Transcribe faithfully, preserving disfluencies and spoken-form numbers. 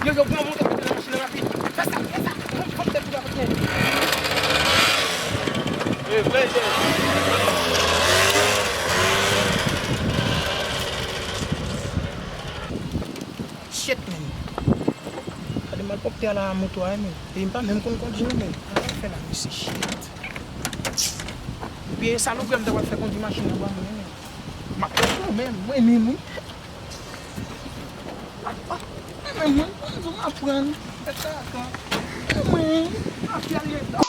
Yo, yo, pran moto, mete nan machin nan rapid. Fè sa, fè sa. Fè sa, fè sa. Shit, man. Gade malpwòpte a la moto a, men. E m pa menm konn kondui, non, men. Sa l ap fè la, mesye, shit. Epi e salopri a m ta pral fè kondui machin nan ban mwen, men. M ap pran mwen menm, mwen menm, wi. Apa, mwen menm, mwen, mwen, mwen aprann. Mwen, mwen, mafya li ye.